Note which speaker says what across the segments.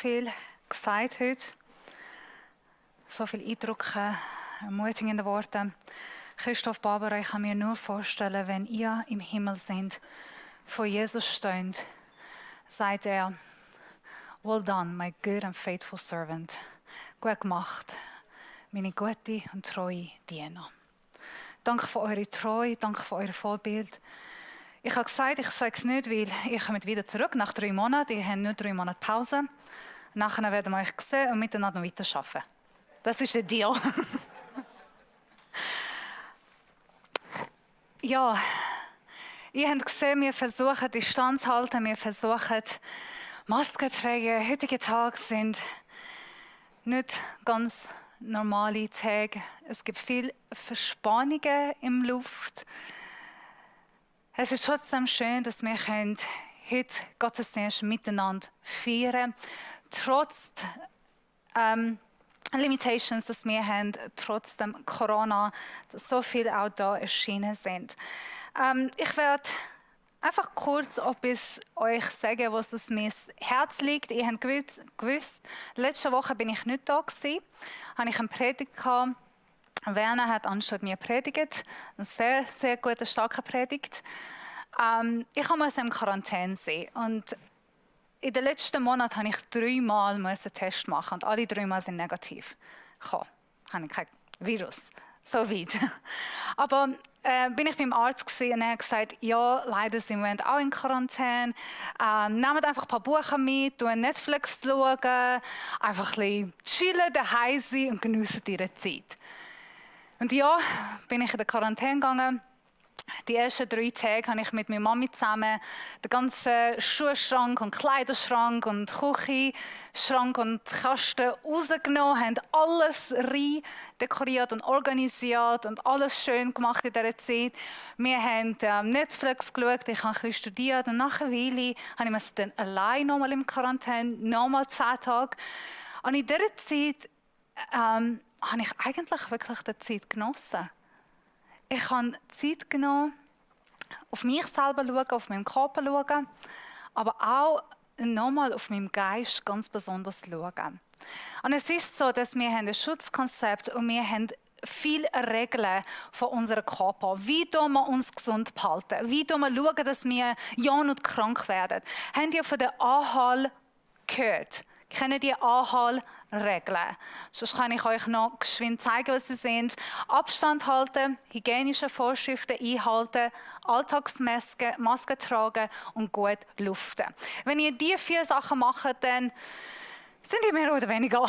Speaker 1: viel gesagt heute. So viele Eindrücke, ermutigende Worte. Christoph, Barbara, ich kann mir nur vorstellen, wenn ihr im Himmel seid, vor Jesus steht, sagt er, well done, my good and faithful servant. Gut gemacht, meine gute und treue Diener. Danke für eure Treue, danke für euer Vorbild. Ich habe gesagt, ich sage es nicht, weil ihr kommt wieder zurück nach 3 Monaten. Ihr habt nur 3 Monate Pause. Nachher werden wir euch sehen und miteinander noch weiterarbeiten. Das ist der Deal. Ja, ihr habt gesehen, wir versuchen Distanz zu halten, wir versuchen Masken zu tragen. Heutige Tage sind nicht ganz normale Tage. Es gibt viele Verspannungen im Luft. Es ist trotzdem schön, dass wir heute Gottesdienst miteinander feiern, trotz Limitations, dass wir haben, trotz dem Corona, dass so viele auch da erschienen sind. Ich werde einfach kurz etwas euch sagen, was aus mir Herz liegt. Ihr habt gewusst, letzte Woche bin ich nicht da gewesen, habe ich eine Predigt gehabt. Werner hat anstatt mir predigt, eine sehr, sehr gute, starke Predigt. Ich musste in Quarantäne sein und in den letzten Monaten habe ich 3 Mal einen Test machen und alle 3 Mal sind negativ gekommen. Habe ich kein Virus, so weit. Aber bin ich beim Arzt gewesen und er hat gesagt, ja, leider sind wir auch in Quarantäne. Nehmt einfach ein paar Bücher mit, Netflix schauen, einfach ein bisschen chillen, daheim sein und geniessen ihre Zeit. Und ja, bin ich in die Quarantäne gegangen. Die ersten 3 Tage habe ich mit meiner Mami zusammen den ganzen Schuhschrank und Kleiderschrank und Küchenschrank und Kasten rausgenommen, haben alles rein dekoriert und organisiert und alles schön gemacht in dieser Zeit. Wir haben Netflix geschaut, ich habe ein bisschen studiert und nach einer Weile habe ich dann allein nochmal in Quarantäne, nochmal 10 Tage. Und in dieser Zeit habe ich eigentlich wirklich die Zeit genossen. Ich habe Zeit genommen, auf mich selber schauen, auf meinen Körper schauen, aber auch nochmal auf meinen Geist ganz besonders schauen. Und es ist so, dass wir ein Schutzkonzept und wir haben viele Regeln von unserem Körper. Wie wir uns gesund behalten, wie wir schauen, dass wir ja nicht krank werden. Habt ihr von der AHAL gehört? Kennt ihr AHAL-Regeln? Sonst kann ich euch noch geschwind zeigen, was sie sind. Abstand halten, hygienische Vorschriften einhalten, Alltagsmaske tragen und gut luften. Wenn ihr diese 4 Sachen macht, dann sind die mehr oder weniger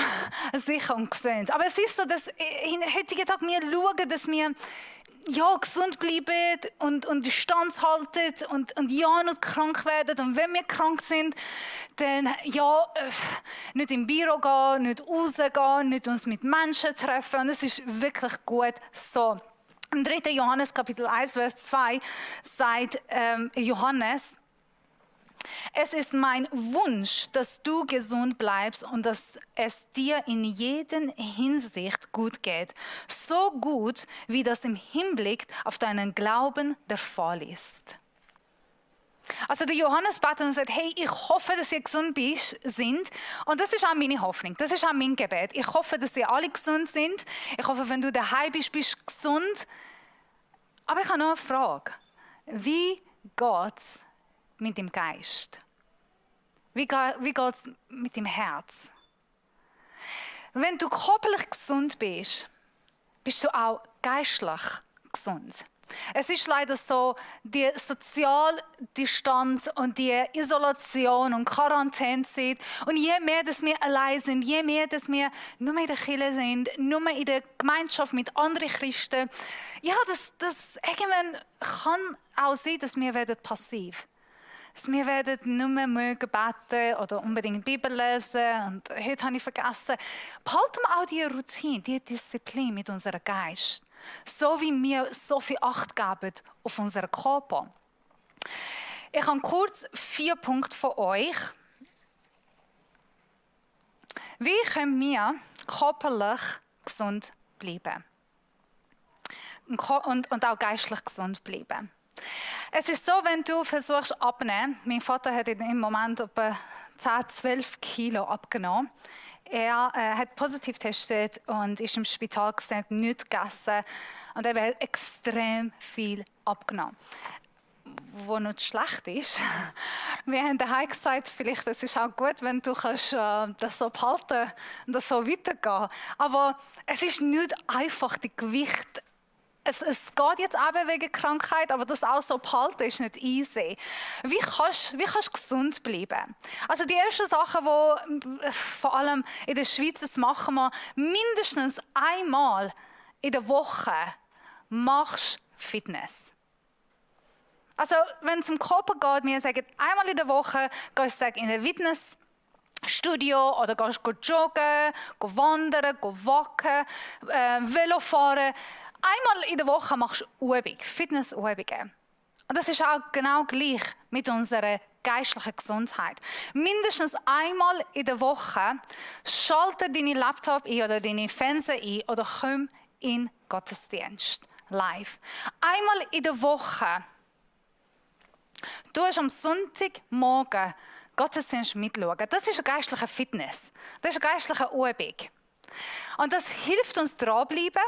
Speaker 1: sicher und gesund. Aber es ist so, dass in heutigen Tag wir schauen, dass wir ja, gesund bleiben und Distanz halten und ja, nicht krank werden. Und wenn wir krank sind, dann ja, nicht im Büro gehen, nicht rausgehen, nicht uns mit Menschen treffen. Und es ist wirklich gut so. Im 3. Johannes Kapitel 1, Vers 2 sagt Johannes, es ist mein Wunsch, dass du gesund bleibst und dass es dir in jeder Hinsicht gut geht. So gut, wie das im Hinblick auf deinen Glauben der Fall ist. Also der Johannes betet und sagt, hey, ich hoffe, dass ihr gesund sind. Und das ist auch meine Hoffnung, das ist auch mein Gebet. Ich hoffe, dass ihr alle gesund sind. Ich hoffe, wenn du daheim bist, bist du gesund. Aber ich habe noch eine Frage. Wie geht es mit dem Geist? Wie geht es mit dem Herz? Wenn du körperlich gesund bist, bist du auch geistlich gesund. Es ist leider so, die Sozialdistanz und die Isolation und Quarantänezeit. Und je mehr, dass wir allein sind, je mehr, dass wir nur mehr in der Kirche sind, nur mehr in der Gemeinschaft mit anderen Christen, ja, das irgendwann kann auch sein, dass wir passiv werden. Wir werden nicht mehr mögen beten oder unbedingt Bibel lesen. Und heute habe ich vergessen, behalten wir auch diese Routine, diese Disziplin mit unserem Geist. So wie wir so viel Acht geben auf unseren Körper. Ich habe kurz 4 Punkte für euch. Wie können wir körperlich gesund bleiben? Und auch geistlich gesund bleiben. Es ist so, wenn du versuchst abzunehmen, mein Vater hat im Moment etwa 10, 12 Kilo abgenommen. Er hat positiv getestet und ist im Spital gesehen, nichts gegessen. Und er hat extrem viel abgenommen. Was nicht schlecht ist. Wir haben daheim gesagt, vielleicht es ist auch gut, wenn du kannst, das so behalten und das so weitergehen. Aber es ist nicht einfach, die Gewicht. Es geht jetzt eben wegen Krankheit, aber das auch so behalten ist nicht easy. Wie kannst du gesund bleiben? Also die ersten Sachen, die vor allem in der Schweiz das machen wir mindestens einmal in der Woche machst Fitness. Also wenn es um Körper geht, wir sagen einmal in der Woche gehst du in ein Fitnessstudio oder gehst joggen, wandern, walken, Velo fahren. Einmal in der Woche machst du Übung, Fitnessübungen. Und das ist auch genau gleich mit unserer geistlichen Gesundheit. Mindestens einmal in der Woche schalte deinen Laptop ein oder deine Fernseher ein oder komm in Gottesdienst live. Einmal in der Woche. Du hast am Sonntagmorgen Gottesdienst mitschauen. Das ist eine geistliche Fitness. Das ist eine geistliche Übung. Und das hilft uns dranbleiben.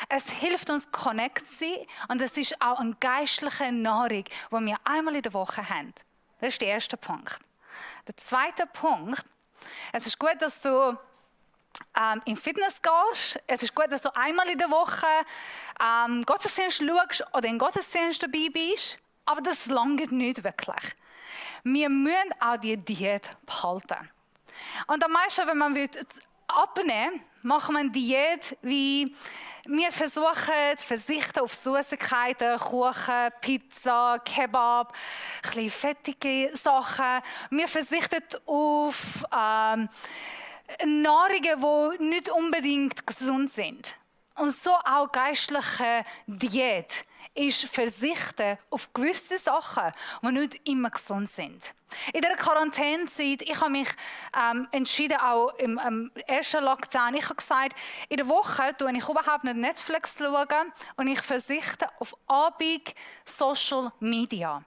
Speaker 1: Es hilft uns connect zu sein. Und es ist auch eine geistliche Nahrung, die wir einmal in der Woche haben. Das ist der erste Punkt. Der zweite Punkt. Es ist gut, dass du in Fitness gehst. Es ist gut, dass du einmal in der Woche Gottesdienst schaust oder in Gottesdienst dabei bist. Aber das langt nicht wirklich. Wir müssen auch die Diät behalten. Und am meisten, wenn man abnehmen will, machen wir eine Diät, wie wir verzichten auf Süßigkeiten, Kuchen, Pizza, Kebab, ein bisschen fettige Sachen. Wir verzichten auf Nahrungen, die nicht unbedingt gesund sind. Und so auch geistliche Diät ist verzichten auf gewisse Sachen, die nicht immer gesund sind. In der Quarantänezeit, ich habe mich entschieden, auch im ersten Lockdown, ich habe gesagt, in der Woche schaue ich überhaupt nicht Netflix und ich verzichte auf Abend Social Media.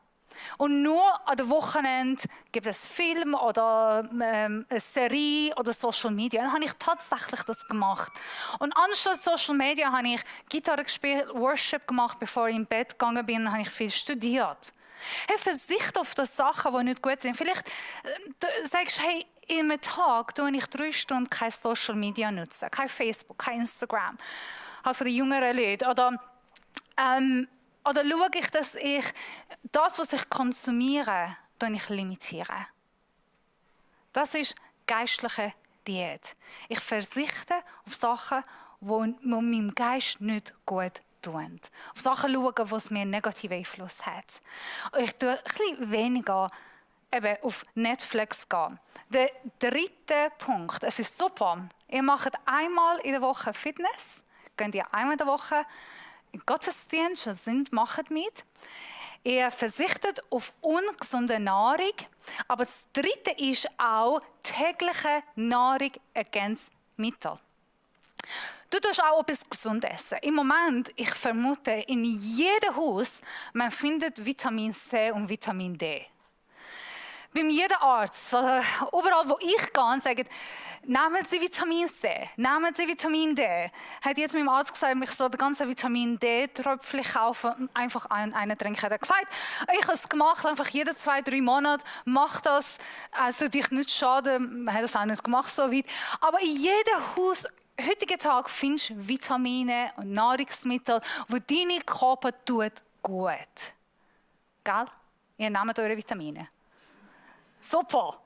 Speaker 1: Und nur an den Wochenende gibt es Film oder eine Serie oder Social Media. Dann habe ich tatsächlich das gemacht. Und anstatt Social Media habe ich Gitarre gespielt, Worship gemacht, bevor ich ins Bett gegangen bin. Dann habe ich viel studiert. Hey, verzicht auf die Sachen, die nicht gut sind. Vielleicht sagst du, hey, in einem Tag tue ich 3 Stunden kein Social Media nutzen. Kein Facebook, kein Instagram. Halt für die jüngeren Leute. Oder schaue ich, dass ich das, was ich konsumiere, limitiere. Das ist geistliche Diät. Ich verzichte auf Sachen, die meinem Geist nicht gut tun. Auf Sachen schauen, die mir einen negativen Einfluss haben. Ich tue ein bisschen weniger eben auf Netflix gehen. Der dritte Punkt, es ist super. Ihr macht einmal in der Woche Fitness, geht ihr einmal in der Woche Gottesdienst, macht mit. Ihr verzichtet auf ungesunde Nahrung. Aber das dritte ist auch tägliche Nahrungsergänzungsmittel. Du tust auch etwas gesund essen. Im Moment, ich vermute, in jedem Haus, man findet Vitamin C und Vitamin D. Bei jedem Arzt, überall wo ich gehe, und sagen, nehmen Sie Vitamin C, nehmen Sie Vitamin D. Hat jetzt meinem Arzt gesagt, ich soll den ganzen Vitamin D-Tröpfchen kaufen und einfach einen trinken. Er hat gesagt, ich habe es gemacht, einfach jede 2-3 Monate, mach das. Also dich nicht schaden, man hat das auch nicht gemacht so weit. Aber in jedem Haus, heutigen Tag, findest du Vitamine und Nahrungsmittel, die deine Körper tut gut. Gell? Ihr nehmt eure Vitamine. Super.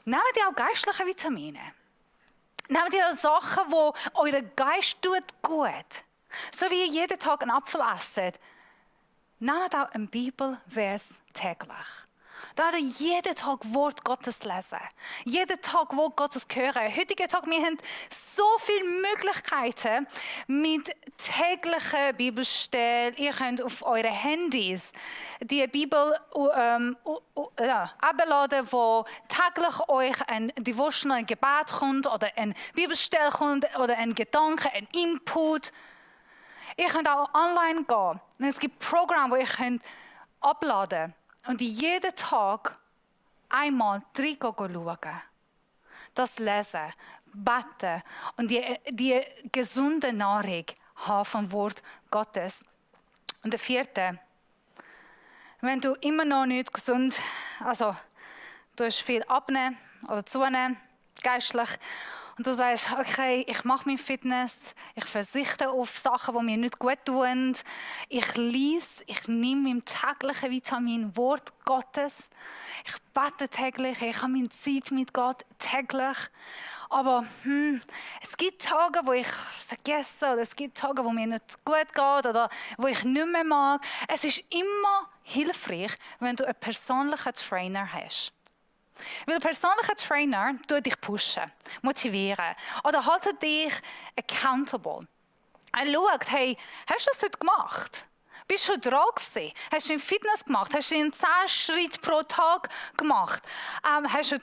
Speaker 1: Nehmt ihr auch geistliche Vitamine. Nehmt ihr auch Sachen, die euren Geist tut gut. So wie ihr jeden Tag einen Apfel esst. Nehmt auch einen Bibelvers täglich. Da jeden Tag Wort Gottes lesen. Jeden Tag Wort Gottes hören. Heutigen Tag, wir haben so viele Möglichkeiten mit täglichen Bibelstellen. Ihr könnt auf eure Handys die Bibel abladen, wo täglich euch ein Devotional, ein Gebet kommt oder ein Bibelstelle kommt oder ein Gedanke, ein Input. Ihr könnt auch online gehen. Es gibt Programme, wo ihr könnt abladen könnt. Und jeden Tag einmal schauen. Das lesen, beten und die gesunde Nahrung haben vom Wort Gottes. Und der vierte, wenn du immer noch nicht gesund, also du hast viel abnehmen oder zunehmen, geistlich, und du sagst, okay, ich mache mein Fitness, ich verzichte auf Sachen, die mir nicht gut tun, ich lese, ich nehme mein tägliches Vitamin Wort Gottes, ich bete täglich, ich habe meine Zeit mit Gott täglich, aber es gibt Tage, wo ich vergesse oder es gibt Tage, wo mir nicht gut geht oder wo ich nicht mehr mag. Es ist immer hilfreich, wenn du einen persönlichen Trainer hast. Weil ein persönlicher Trainer tut dich pushen, motivieren oder hält dich accountable. Er schaut, hey, hast du das heute gemacht? Bist du dran gewesen? Hast du Fitness gemacht? Hast du 10 Schritte pro Tag gemacht? Hast du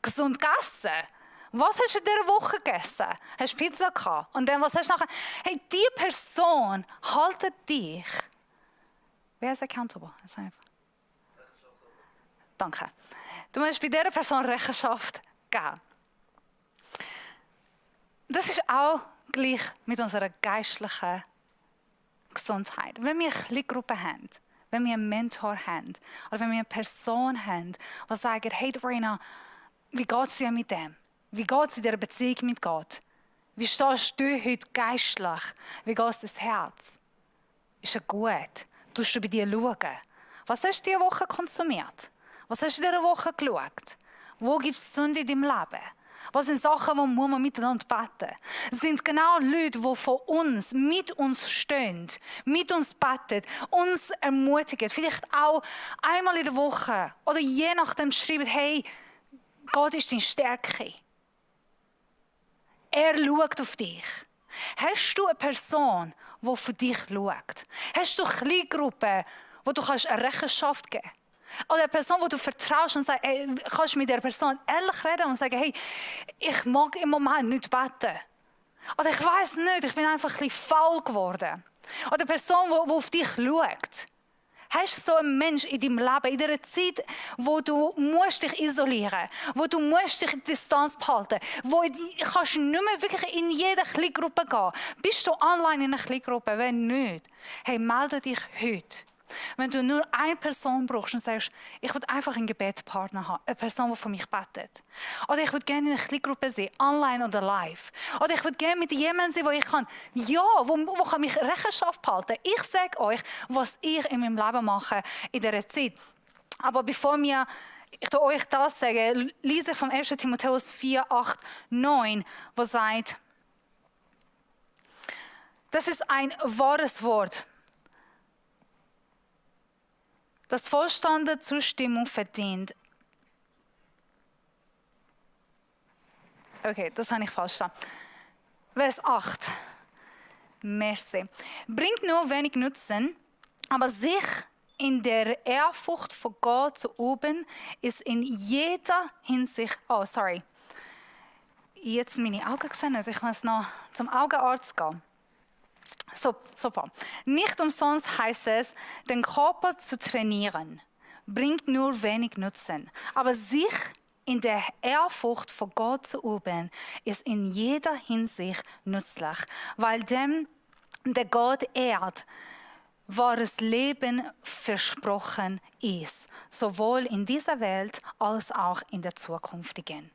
Speaker 1: gesund gegessen? Was hast du in dieser Woche gegessen? Hast du Pizza gehabt? Und dann, was hast du nachher? Hey, diese Person hält dich. Wer ist accountable? Das einfach. Danke. Du musst bei dieser Person Rechenschaft geben. Das ist auch gleich mit unserer geistlichen Gesundheit. Wenn wir eine Kleingruppe haben, wenn wir einen Mentor haben oder wenn wir eine Person haben, die sagt, hey Dorina, wie geht es dir mit dem? Wie geht es in dieser Beziehung mit Gott? Wie stehst du heute geistlich? Wie geht es das Herz? Ist es gut? Tust du bei dir schauen? Was hast du diese Woche konsumiert? Was hast du in dieser Woche geschaut? Wo gibt es Sünde in deinem Leben? Was sind Sachen, wo muss man miteinander beten? Es sind genau Leute, die von uns, mit uns stehen, mit uns beten, uns ermutigen. Vielleicht auch einmal in der Woche oder je nachdem schreiben, hey, Gott ist deine Stärke. Er schaut auf dich. Hast du eine Person, die für dich schaut? Hast du eine Kleingruppe, wo du eine Rechenschaft geben kannst? Oder eine Person, die du vertraust und sagst, hey, kannst du mit der Person ehrlich reden und sagen, hey, ich mag im Moment nicht beten. Oder ich weiß nicht, ich bin einfach ein bisschen faul geworden. Oder eine Person, die auf dich schaut. Hast du so einen Menschen in deinem Leben, in dieser Zeit, wo du musst dich isolieren musst, wo du musst dich in Distanz behalten wo kannst du nicht mehr wirklich in jede Kleingruppe gehen. Bist du online in einer Kleingruppe? Wenn nicht, hey, melde dich heute. Wenn du nur eine Person brauchst und sagst, ich will einfach einen Gebetspartner haben, eine Person, die für mich betet. Oder ich würde gerne in einer Kleingruppe sein, online oder live. Oder ich würde gerne mit jemandem sein, wo ich kann, wo kann mich Rechenschaft behalten. Ich sage euch, was ich in meinem Leben mache in dieser Zeit. Aber bevor ich euch das sage, lese ich vom 1. Timotheus 4, 8, 9, wo sagt, das ist ein wahres Wort, das vollständige Zustimmung verdient. Okay, das habe ich falsch verstanden. Vers 8. Merci. Bringt nur wenig Nutzen, aber sich in der Ehrfurcht vor Gott zu üben, ist in jeder Hinsicht... Oh, sorry. Jetzt meine Augen gesehen, also ich muss noch zum Augenarzt gehen. So, super. Nicht umsonst heißt es, den Körper zu trainieren, bringt nur wenig Nutzen. Aber sich in der Ehrfurcht vor Gott zu üben, ist in jeder Hinsicht nützlich, weil dem, der Gott ehrt, wahres Leben versprochen ist, sowohl in dieser Welt als auch in der zukünftigen.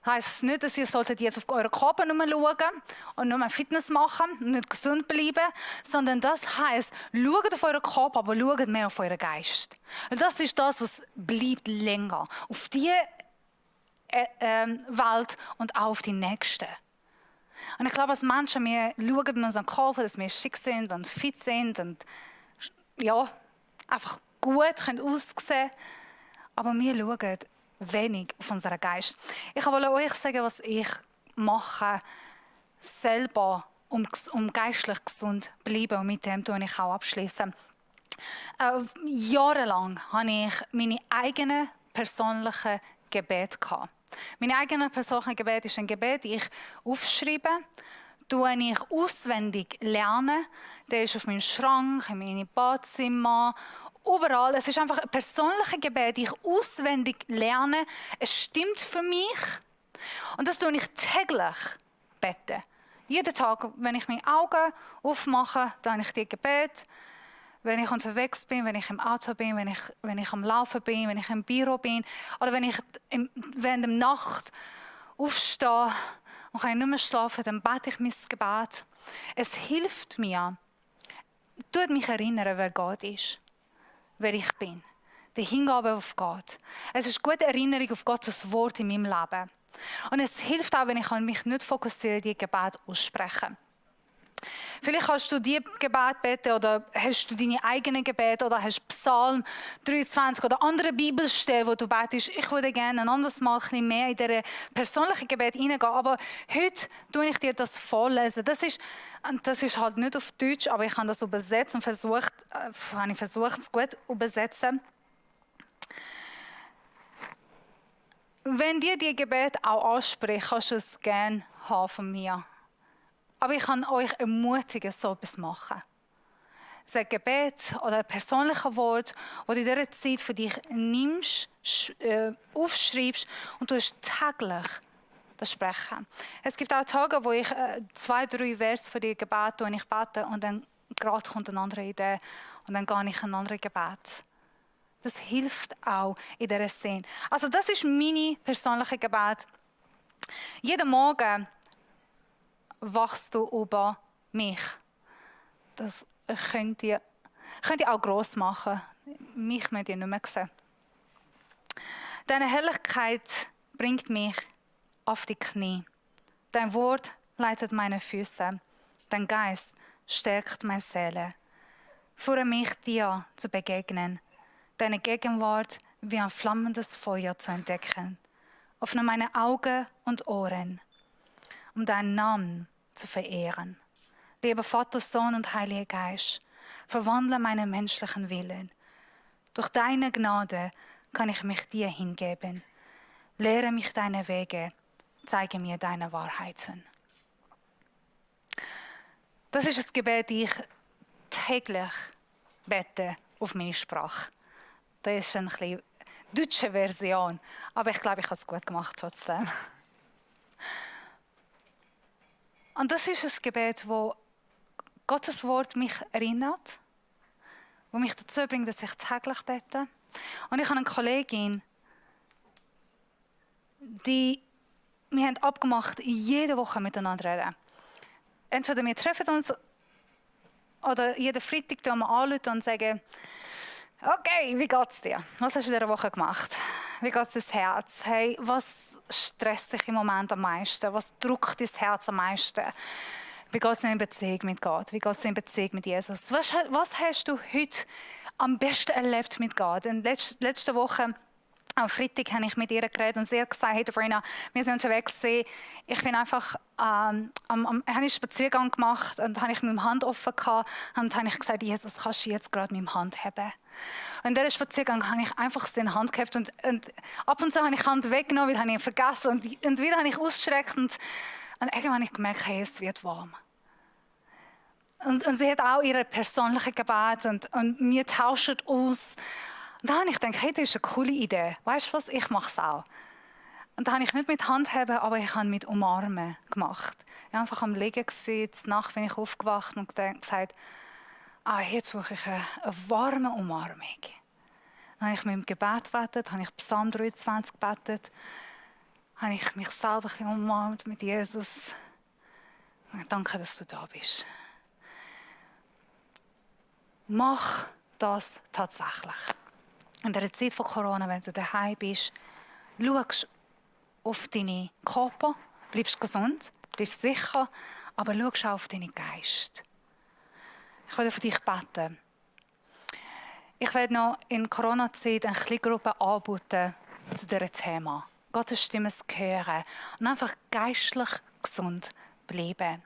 Speaker 1: Heisst nicht, dass ihr solltet jetzt auf euren Körper nur schauen und nur Fitness machen und nicht gesund bleiben, sondern das heisst, schaut auf euren Körper, aber schaut mehr auf euren Geist. Und das ist das, was bleibt länger. Auf die Welt und auch auf die nächste. Und ich glaube, als Menschen, wir schauen mit unserem Körper, dass wir schick sind und fit sind und ja, einfach gut können aussehen. Aber wir schauen wenig auf unseren Geist. Ich wollte euch sagen, was ich mache, selber, um geistlich gesund zu bleiben. Und mit dem tue ich auch abschließen. Jahrelang hatte ich meine eigenen persönlichen Gebete gehabt. Meine eigene persönliche Gebet ist ein Gebet, das ich aufschreibe, tue ich auswendig lernen. Der ist auf meinem Schrank, in meinem Badzimmer überall. Es ist einfach ein persönliches Gebet, die ich auswendig lerne. Es stimmt für mich. Und das tue ich täglich beten. Jeden Tag, wenn ich meine Augen aufmache, dann habe ich die Gebet. Wenn ich unterwegs bin, wenn ich im Auto bin, wenn ich am Laufen bin, wenn ich im Büro bin oder wenn ich während der Nacht aufstehe und kann nicht mehr schlafen, dann bete ich mein Gebet. Es hilft mir, tut mich erinnern, wer Gott ist, wer ich bin. Die Hingabe auf Gott. Es ist eine gute Erinnerung auf Gottes Wort in meinem Leben. Und es hilft auch, wenn ich mich nicht fokussiere, die Gebet aussprechen. Vielleicht hast du die Gebet beten oder hast du deine eigenen Gebete oder hast Psalm 23 oder andere Bibelstellen, wo du betest. Ich würde gerne ein anderes Mal ein bisschen mehr in diese persönlichen Gebet hineingehen, aber heute tue ich dir das vorlesen. Das ist halt nicht auf Deutsch, aber ich habe das übersetzt und habe versucht, es gut zu übersetzen. Wenn dir die Gebet auch anspricht, kannst du es gerne haben von mir. Aber ich kann euch ermutigen, so etwas zu machen. Es ist ein Gebet oder ein persönliches Wort, das du in dieser Zeit für dich nimmst, aufschreibst und du hast täglich das Sprechen. Es gibt auch Tage, wo ich 2, 3 Verse für die Gebete und ich bete und dann gerade kommt eine andere Idee und dann gehe ich ein anderes Gebet. Das hilft auch in dieser Szene. Also das ist meine persönliche Gebet. Jeden Morgen wachst du über mich. Das könnt ihr auch gross machen. Mich mögt ihr nicht mehr sehen. Deine Herrlichkeit bringt mich auf die Knie. Dein Wort leitet meine Füße. Dein Geist stärkt meine Seele. Führe mich dir zu begegnen. Deine Gegenwart wie ein flammendes Feuer zu entdecken. Öffne meine Augen und Ohren, um deinen Namen zu verehren. Lieber Vater, Sohn und Heiliger Geist, verwandle meinen menschlichen Willen. Durch deine Gnade kann ich mich dir hingeben. Lehre mich deine Wege, zeige mir deine Wahrheiten. Das ist das Gebet, das ich täglich bete auf meine Sprache. Das ist eine etwas deutsche Version, aber ich glaube, ich habe es gut gemacht trotzdem. Und das ist ein Gebet, wo Gottes Wort mich erinnert, wo mich dazu bringt, dass ich täglich bete. Und ich habe eine Kollegin, wir haben abgemacht, jede Woche miteinander reden. Entweder wir treffen uns oder jeden Freitag anrufen wir an und sagen, okay, wie geht's dir? Was hast du in dieser Woche gemacht? Wie geht es dein Herz? Hey, was stresst dich im Moment am meisten? Was drückt dein Herz am meisten? Wie geht es in Beziehung mit Gott? Wie geht es in Beziehung mit Jesus? Was hast du heute am besten erlebt mit Gott? In letzte Woche, am Freitag, habe ich mit ihr geredet und sie hat gesagt, hey Sabrina, wir sind unterwegs gewesen. Ich bin einfach, habe einen Spaziergang gemacht und habe ich meine Hand offen gehabt und habe ich gesagt, Jesus, kannst du jetzt gerade meine Hand haben? Und in diesem Spaziergang habe ich einfach seine Hand gehabt und ab und zu habe ich die Hand weggenommen, weil ich vergessen und wieder habe ich ausgestreckt und irgendwann habe ich gemerkt, hey, es wird warm. Und sie hat auch ihre persönliche Gebet und wir tauschen aus. Und dann habe ich gedacht, hey, das ist eine coole Idee. Weißt du was, ich mache es auch. Und da habe ich nicht mit Handheben, aber ich habe mit Umarmen gemacht. Ich war einfach am Liegen, Nacht bin ich aufgewacht und gesagt, jetzt brauche ich eine warme Umarmung. Dann habe ich mit dem Gebet gebetet, habe ich Psalm 23 gebetet, habe ich mich selber ein bisschen umarmt mit Jesus. Danke, dass du da bist. Mach das tatsächlich. In der Zeit von Corona, wenn du daheim bist, schaust auf deinen Körper, bleibst gesund, bleibst sicher, aber schaust auch auf deinen Geist. Ich werde für dich beten. Ich werde noch in Corona-Zeit eine kleine Gruppe anbieten zu diesem Thema. Gottes Stimme zu hören und einfach geistlich gesund bleiben.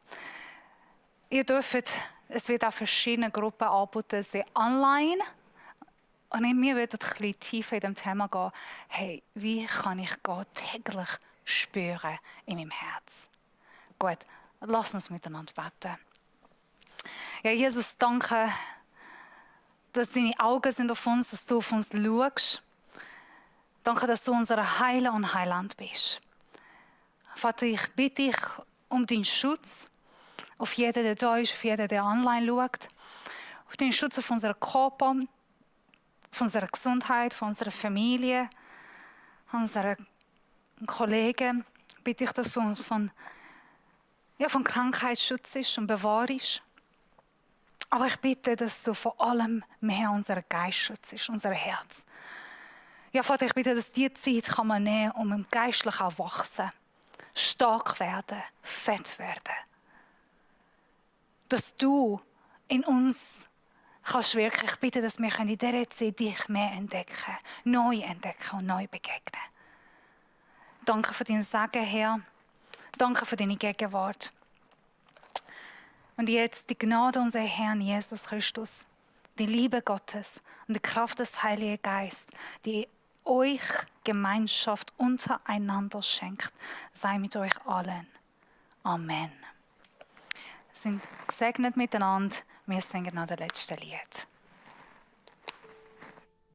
Speaker 1: Es wird auch verschiedene Gruppen anbieten, sie online. Und mir wird ein bisschen tiefer in dem Thema gehen, hey, wie kann ich Gott täglich spüren in meinem Herz? Gut, lass uns miteinander beten. Ja, Jesus, danke, dass deine Augen sind auf uns, dass du auf uns schaust. Danke, dass du unser Heiler und Heiland bist. Vater, ich bitte dich um deinen Schutz auf jeden, der da ist, auf jeden, der online schaut. Auf deinen Schutz auf unseren Körper, auf unsere Gesundheit, auf unsere Familie, unsere Kollegen. Bitte ich, dass du uns von Krankheit schützt und bewahrst. Aber ich bitte, dass du vor allem mehr unseren Geist schützt, unser Herz. Ja, Vater, ich bitte, dass diese Zeit kann man nehmen, um im Geistlich auch wachsen, stark werden, fett werden. Dass du in uns kannst wirken. Ich bitte, dass wir in dieser Zeit dich mehr entdecken, neu und neu begegnen. Danke für dein Segen, Herr. Danke für deine Gegenwart. Und jetzt die Gnade unseres Herrn Jesus Christus, die Liebe Gottes und die Kraft des Heiligen Geistes, die euch Gemeinschaft untereinander schenkt, sei mit euch allen. Amen. Wir sind gesegnet miteinander. Wir singen noch das letzte Lied.